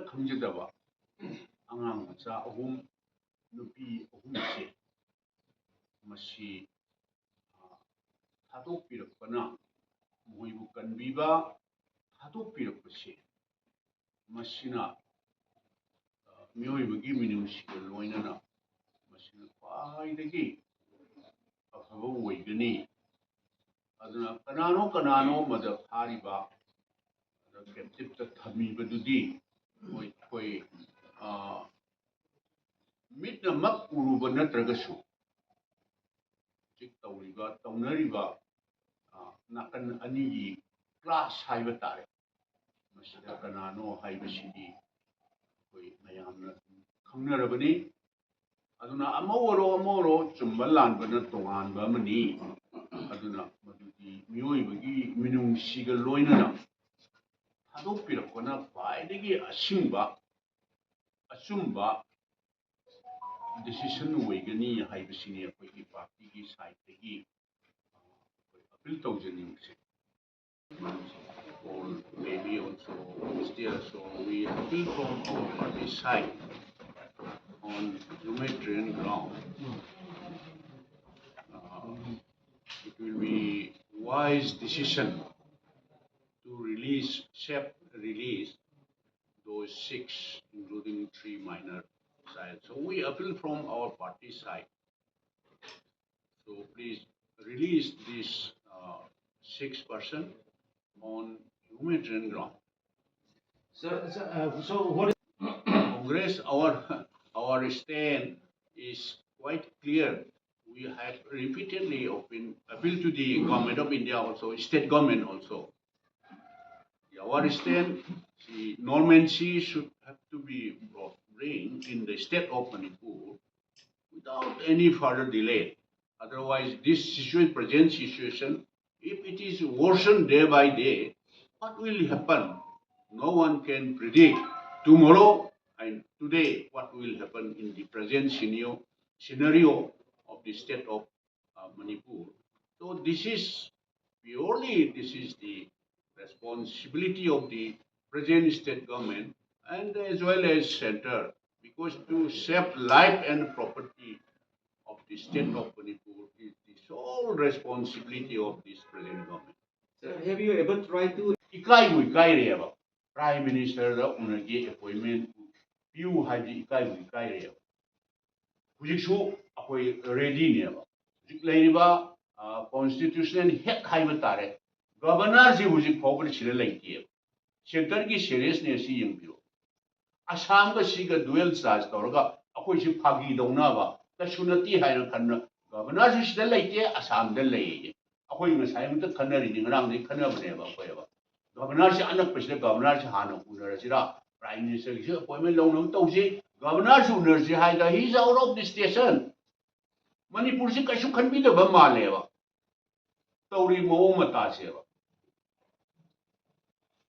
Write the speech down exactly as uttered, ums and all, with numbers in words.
ꯈꯪꯖꯗꯕ ꯑꯉꯥꯡ ꯃꯆꯥ ꯑꯍꯨꯝ, ꯅꯨꯄꯤ ꯑꯍꯨꯝꯁꯦ ꯃꯁꯤ, ꯑ, ꯊꯥꯗꯣꯛꯄꯤꯔꯛꯄꯅ, ꯃꯈꯣꯏꯕꯨ ꯀꯟꯕꯤꯕ, ꯊꯥꯗꯣꯛꯄꯤꯔꯛꯄꯁꯦ, ꯃꯁꯤꯅ, ꯑ, ꯃꯤꯑꯣꯏꯕꯒꯤ ꯃꯤꯅꯨꯡꯁꯤꯒ ꯂꯣꯏꯅꯅ ꯃꯁꯤꯅ ꯈ꯭ꯋꯥꯏꯗꯒꯤ ꯑꯐꯕ ꯑꯣꯏꯒꯅꯤ꯫ ꯑꯗꯨꯅ ꯀꯅꯥꯅꯣ ꯀꯅꯥꯅꯣ ꯃꯗ ꯐꯥꯔꯤꯕ, ꯑꯗ ꯀꯦꯞꯇꯤꯞꯇ ꯊꯝꯃꯤꯕꯗꯨꯗꯤ ꯃꯣꯏ, ꯑꯩꯈꯣꯏ, ꯑ, ꯃꯤꯠꯅꯃꯛ ꯎꯔꯨꯕ ꯅꯠꯇ꯭ꯔꯒꯁꯨ ꯍꯧꯖꯤꯛ ꯇꯧꯔꯤꯕ, ꯇꯧꯅꯔꯤꯕ, ꯑ, ꯅꯥꯀꯟ ꯑꯅꯤꯒꯤ ꯀ꯭ꯂꯥꯁ ꯍꯥꯏꯕ ꯇꯥꯔꯦ꯫ ꯃꯁꯤꯗ ꯀꯅꯥꯅꯣ ꯍꯥꯏꯕꯁꯤꯗꯤ ꯑꯩꯈꯣꯏ ꯃꯌꯥꯝꯅ ꯑꯗꯨꯝ ꯈꯪꯅꯔꯕꯅꯤ꯫ ꯑꯗꯨꯅ ꯑꯃ ꯑꯣꯏꯔꯣ, ꯑꯃ ꯑꯣꯏꯔꯣ, ꯆꯨꯝꯕ ꯂꯥꯟꯕꯅ ꯇꯣꯉꯥꯟꯕ ꯑꯃꯅꯤ꯫ ꯑꯗꯨꯅ ꯃꯗꯨꯗꯤ ꯃꯤꯑꯣꯏꯕꯒꯤ ꯃꯤꯅꯨꯡꯁꯤꯒ ꯂꯣꯏꯅꯅ ꯊꯥꯗꯣꯛꯄꯤꯔꯛꯄꯅ ꯈ꯭ꯋꯥꯏꯗꯒꯤ ꯑꯁꯤꯡꯕ, ꯑꯆꯨꯝꯕ decision ꯑꯣꯏꯒꯅꯤ ꯍꯥꯏꯕꯁꯤꯅꯤ ꯑꯩꯈꯣꯏꯒꯤ ꯄꯥꯔꯇꯤꯒꯤ ꯁꯥꯏꯠꯇꯒꯤ ꯑꯩꯈꯣꯏ appeal ꯇꯧꯖꯅꯤꯡꯕꯁꯦ꯫ Or maybe also, still also, we appeal from our party side on humanitarian ground. Uh, it will be wise decision to release, safe release those six, including three minor child. So we appeal from our party side. So please release this, uh, six person on humanitarian ground. So, so, uh, so what? Congress, our, our stand is quite clear. We have repeatedly open, appeal to the government of India also, state government also. Our stand, the normalcy should have to be brought, bring in the state of Manipur without any further delay. Otherwise, this situation, present situation, if it is worsened day by day, what will happen? No one can predict tomorrow and today what will happen in the present scenario, scenario of the state of, uh, Manipur. So this is purely, this is the responsibility of the present state government and as well as center, because to save life and property of the state of Manipur is the sole responsibility of this present government. Sir, have you ever tried to ꯏꯀꯥꯏꯕꯨ ꯏꯀꯥꯏꯔꯦꯕ꯫ Prime Minister ꯗ ꯎꯅꯒꯦ appointment ꯄꯤꯌꯨ ꯍꯥꯏꯕꯗꯤ ꯏꯀꯥꯏꯕꯨ ꯏꯀꯥꯏꯔꯦꯕ꯫ ꯍꯧꯖꯤꯛꯁꯨ ꯑꯩꯈꯣꯏ ready ꯅꯦꯕ꯫ ꯍꯧꯖꯤꯛ ꯂꯩꯔꯤꯕ constitutional head ꯍꯥꯏꯕ ꯇꯥꯔꯦ, Governor ꯁꯤ ꯍꯧꯖꯤꯛ ꯐꯥꯎꯕꯗ ꯁꯤꯗ ꯂꯩꯇꯦꯕ꯫ Center ꯒꯤ seriousness ꯁꯤ ꯌꯦꯡꯕꯤꯌꯨ꯫ ꯑꯁꯥꯝꯒ ꯁꯤꯒ dual charge ꯇꯧꯔꯒ ꯑꯩꯈꯣꯏꯁꯤ ꯐꯥꯒꯤ ꯇꯧꯅꯕ ꯀꯩꯁꯨ ꯅꯠꯇꯦ ꯍꯥꯏꯅ ꯈꯟꯕ꯫ Governor ꯁꯨ ꯁꯤꯗ ꯂꯩꯇꯦ, ꯑꯁꯥꯝꯗ ꯂꯩꯌꯦ꯫ ꯑꯩꯈꯣꯏ ꯉꯁꯥꯏ ꯑꯃꯨꯛꯇ ꯈꯟꯅꯔꯤꯅꯤ, ꯉꯔꯥꯡꯗꯒꯤ ꯈꯟꯅꯕꯅꯦꯕ ꯑꯩꯈꯣꯏ꯫ Governor ꯁꯤ ꯑꯅꯛꯄꯁꯤꯗ Governor ꯁꯤ ꯍꯥꯟꯅ ꯎꯅꯔꯁꯤꯔꯥ, Prime Minister ꯒꯤꯁꯨ appointment ꯂꯧꯅꯕ ꯇꯧꯁꯤ, Governor ꯁꯨ ꯎꯅꯔꯁꯤ ꯍꯥꯏꯗ he is out of the station꯫ ꯃꯅꯤꯄꯨꯔꯁꯤ ꯀꯩꯁꯨ ꯈꯟꯕꯤꯗꯕ ꯃꯥꯜꯂꯦꯕ ꯇꯧꯔꯤ ꯃꯑꯣꯡ ꯃꯇꯥꯁꯦꯕ꯫